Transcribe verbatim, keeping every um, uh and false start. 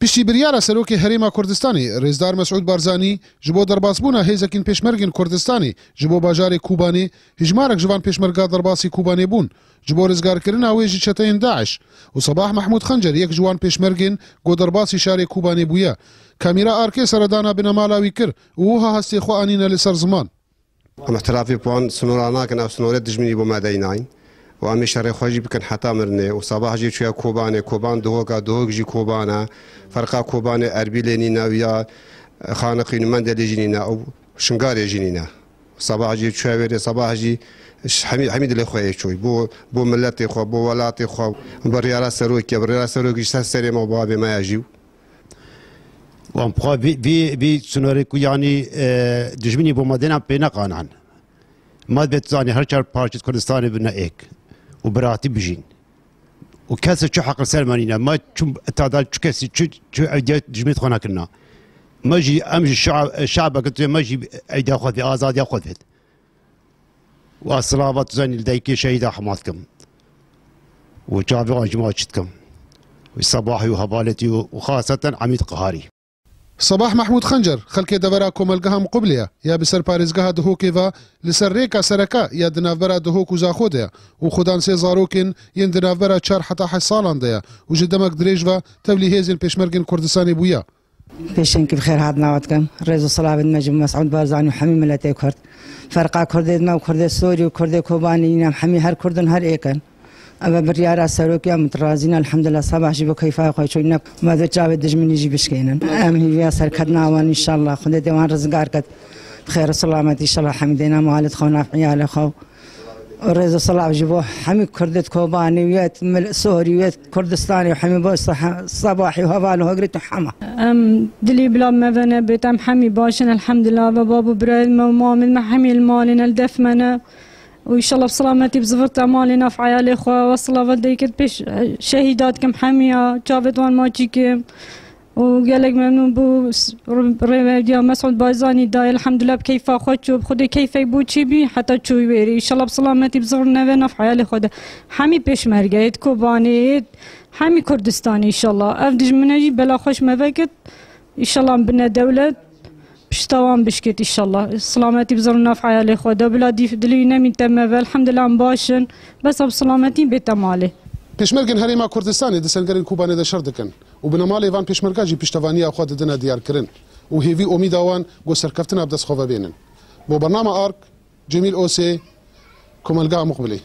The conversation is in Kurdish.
Piştî biryara Serokê Herêma Kurdistanê Rêzdar Mesûd Barzanî ji bo derbasbûna hêzekîn pêşmergên Kurdistanê ji bo bajarê Kobanê, hejmarek ji van pêşmerga derbasî Kobanê bûn. Ji bo rizgarkirina wê ji çeteyên DAIŞ û Sebah Mehmûd Xencer yek ji wan pêşmergên ku derbasî şarê Kobanê bûye, kamîra ARKê seredana binemala wî kir û wiha hestê xwe anîne li ser ziman. Em îhtilafî bi wan sinora nakin, ev sinorê dijminî bo me deynayîn. Û em ê şerê xwe jî bikin heta mirinê. Û Sebah jî çûye Kobanê, Koban Duhok e, Duhok jî Koban e. Ferqa Kobanê Erbîlê nîne û ya Xaniqîn û Mendelê jî nîne û Şingarê jî nîne. Sebah jî çûye wêrê, Sebah jî hemî, hemî dilê xwe yê çûy. Bo, bo miletê xwe, bo welatê xwe. Biryara serokê, biryara serokê ji ser serê me û bavê me ye jî. Wan bi xwe vî, vî, vî sinorê ku yanî, e, dijminî bo me dêna pê neqanan. Ma dibê tu zanî her çar parçet Kurdistanê bine êk û biratî bijîn. Û kes çi heq li ser me nîne. Ma çi îtada çi kesî, çi, çi eydiya dijminê xwe nekirina. Me jî, em jî şa-, şabeke tu yê, me jî eydiya xwe vê, azadiya xwe vê. Wa silava tu zanî li dayikê şehîda Hema dikim. Û çavê wan ji ma çi dikim. Wî Sebahî û hevaletî û, û xaseten Emîd Qiharî. Sebah Mehmûd Xencer, xelkê devera Komelgeha Miqubulê ye, ya bi ser parêzgeha Duhokê ve li ser rêka sereke ya di navbera Duhok û Zaxo de ye û xudan sê zarokên yên di navbera çar heta heşt salan de ye û ji demek dirêj ve tevlî hêzên pêşmergên Kurdistanê bûye. Pêşengî bi xêr hatina we dikim. Rêz û silavên me ji Mesûd Barzanî û hemî miletê Kurd. Ferqa Kurdê me û Kurdê Sorî û Kurdê Kobanî nîne, em hemî her Kurd in, her êk in. Ev e biryara serokê, em razî ne, elhamdulillah, Sebah jî bo keyfa xwe çûyî, ne me dê çavê dijminî jî bişkênin. Em hîviya serketina wan, înşallah, Xwedê dê wan rizgar ket. Bi xêr û selamet, înşallah, hemî dêne malê xwe, nav iyalê xwe. Rêz û silav ji bo hemî Kurdê Kobanê wê, mil-, Sorî wê, Kurdistanê û hemî bo Seh-, Sebahî û heval û hogirê tu hema. Em dilî bila me ve nebêt, em hemî baş in, elhamdulillah, ve bab û birayên me û mamên me hemî li malê ne, li def me ne. Û înşallah bi selametî bi zivir te malê nav eyalê xwe, wesila ve dayikê pêş, şehîda dikim hemiya, çavê wan maçî kim. Û gelek memnûn bû s-, r-, rêvediya Mesûd Barzanî dayê, elhamdulillah, bi keyfa xwe çû, bi Xwedê keyfek bû çî bî, heta çû wêrê. Înşallah bi selametî bi zivir neve nav heyalê xwe de. Hemî pêşmergeyê, Kobanê, hemî Kurdistanê înşallah. Ev dijmine jî bela xweş me vekit. Înşallah bine dewlet, pişta wan bişkit înşallah. Selametî bi zivir nav heyalê xwe de. Bila dîf dilî nemîn te me ve. Elhamdulillah em baş in. Bes ev selametî bête malê. Pêşmergên Herêma Kurdistanê di sengerên Kobanê de şer dikin. û binemalê van pêşmerga jî piştevaniya xwe didine diyarkirin û hêvî omîda wan ku serkeftina bi dest xwe ve bênin. Bo bernama Ark, Cemîl Osê, Komelga Muqbilê.